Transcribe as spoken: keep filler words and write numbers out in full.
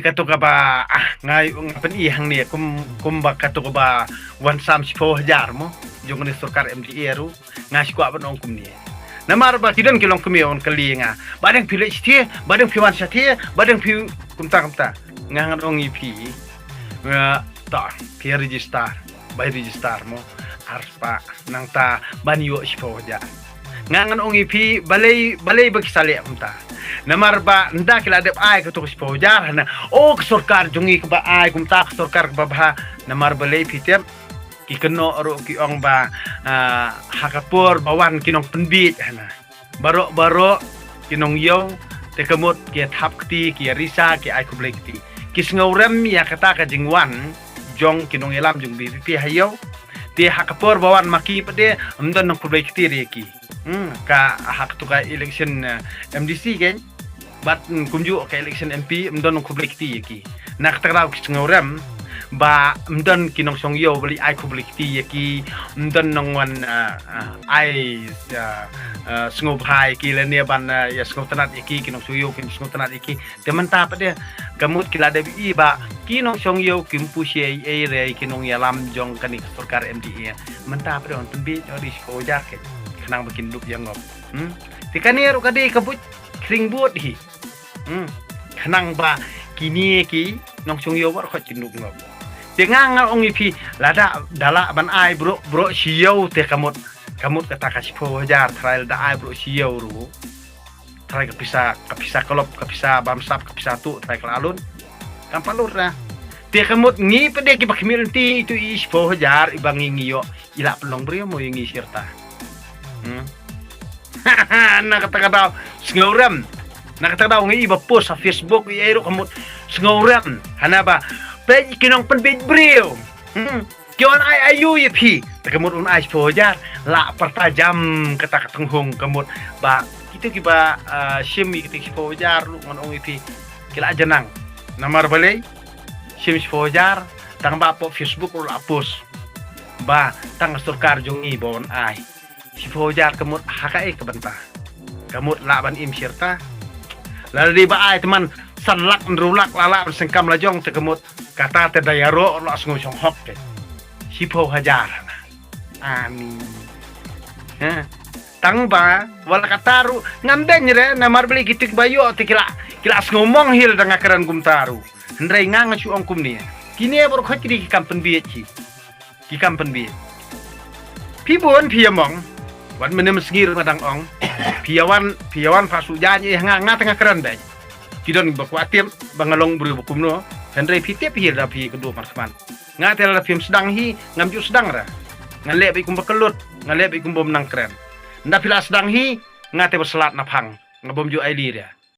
Katu kaba, ah, nga, nga pyni hangne kum, kumba katu kaba wan sam shiphew hajar mo jong kane sorkar M D A ruh, nga shu kwah ban ong kumne. Namar ba ki don ki longkmie wan kylli nga, ba dang phi leit shathie, ba dang phi wan shathie, ba dang phi kumta kumta. Nga ngan ong ïa phi, nga ta phi register, bai register mo, arpa nangta ban ïoh shiphew hajar. Nga ngan ong ïa phi balei, balei ba ki sa leh kumta. Namar ba ynda ki la dep ai katu ka shiphew hajar hana, o ka sorkar jong ngi kaba ai kumta, ka sorkar kaba bha. Namar balei phi tip, ki kynnoh ruh ki ong ba, ah, ha ka por ba wan ki nongpynbiej hana, baroh baroh ki nongïew, te ka mut ki thap kti, ki risa, ki ai khublei kti. Ki sngewrem ïa kata ka jingwan jong ki nongïalam jong VPP ha ïew. Te ha ka por ba wan ma ki pat de ym don nongkhublei kti ïa ki. Hmm, ka ha katu ka election, eh, MDC kein, bad, hmm, kumjuh ka election MP ym don nongkhublei kti ïa ki. Na kata ka daw ki sngewrem ba ym don ki nongshong ïew ba leit ai khublei kti ïa ki, ym don nongwan, eh, eh, ai, eh, eh, sngewbha ïa ki lane ban, eh, ïa sngewtynnad ïa ki, ki nongshong ïew kim sngewtynnad ïa ki. Te mynta pat de ka mut ki la dep ïohi ba ki nongshong ïew kim pu shi ei ei re ki nongïalam jong kane ka sorkar MDA. Mynta pat de wan pynbiej noh da shiphew hajar kein, khnang ba kin dup ïa ngop. Hmm? Te kane ruh ka dei ka buit khring bud hi. Hmm? Khnang ba kine ki nongshong ïew baroh khoit kin dup ngop. Te nga nga ong ïa phi, lada da lah ban ai baroh, baroh shi ïew te ka mut, ka mut kata ka shiphew hajar, tharai lada ai baroh shi ïew ruh, tharai ka pisa, ka pisa klop, ka pisa bamsap, ka pisa tuh, tharai ka la lun. Kam pat lut ra. Te ka mut ngi pat de kiba khmih lynti, itu i shiphew hajar iba ngi, ngi ïoh, i lah pynlong briew mo ïa ngi shi rta. Hmm? Na kata ka daw sngewrem. Na kata ka daw ngi iba post ha Facebook, i ei ruh ka mut sngewrem. Hana ba peit ki nongpynbiej briew. Hmm? Ki wan ai aïu ïa phi? Te ka mut un ai shiphew hajar, lah pyrta jam kata ka tynghung, ka mut ba kito kiba, ah, shim ïa kita ki shiphew hajar ruh ngan ong ïa phi, ki la janang. Namar balei? Shim shiphew hajar, tang ba hapoh Facebook ruh la post ba tang ka sorkar jong ngi ba wan ai. Shiphew hajar ka mut ha kaei ka bynta? Ka mut lah ban im shi rta. Lada dei ba ai tymmen san lak, hynriew lak, la lah ban sengkam la jong, te ka mut kata te da ïaroh la sngew shong hok te. Shiphew hajar hana. Ani. Ha. Tang ba wala kata ruh ngam beiñ re, namar balei kito kiba ïoh te ki la, ki la sngew mong hi lada nga kren kumta ruh. Hynrei nga nga shu ong kumne. Kine baroh khoit ki dei ki kam pynbiej hi. Ki kam pynbiej. Phi bun phi ïa mong. Wat mynne mynsngi ruh nga dang ong. Phi ïa wan, phi ïa wan pha shu jaiñ ïa nga, nga te nga kren beit. Ki don ba kwah tip ba nga long briew ba kumno. Hynrei phi tip hi lada phi kynduh man khmat. Nga te lada phim sdang hi ngam ju sdang ra. Nga leh beit kumba kyllut, nga leh beit kumba ym nang kren. Ynda phi la sdang hi, nga te ba slad na phang, nga bym ju ai li re.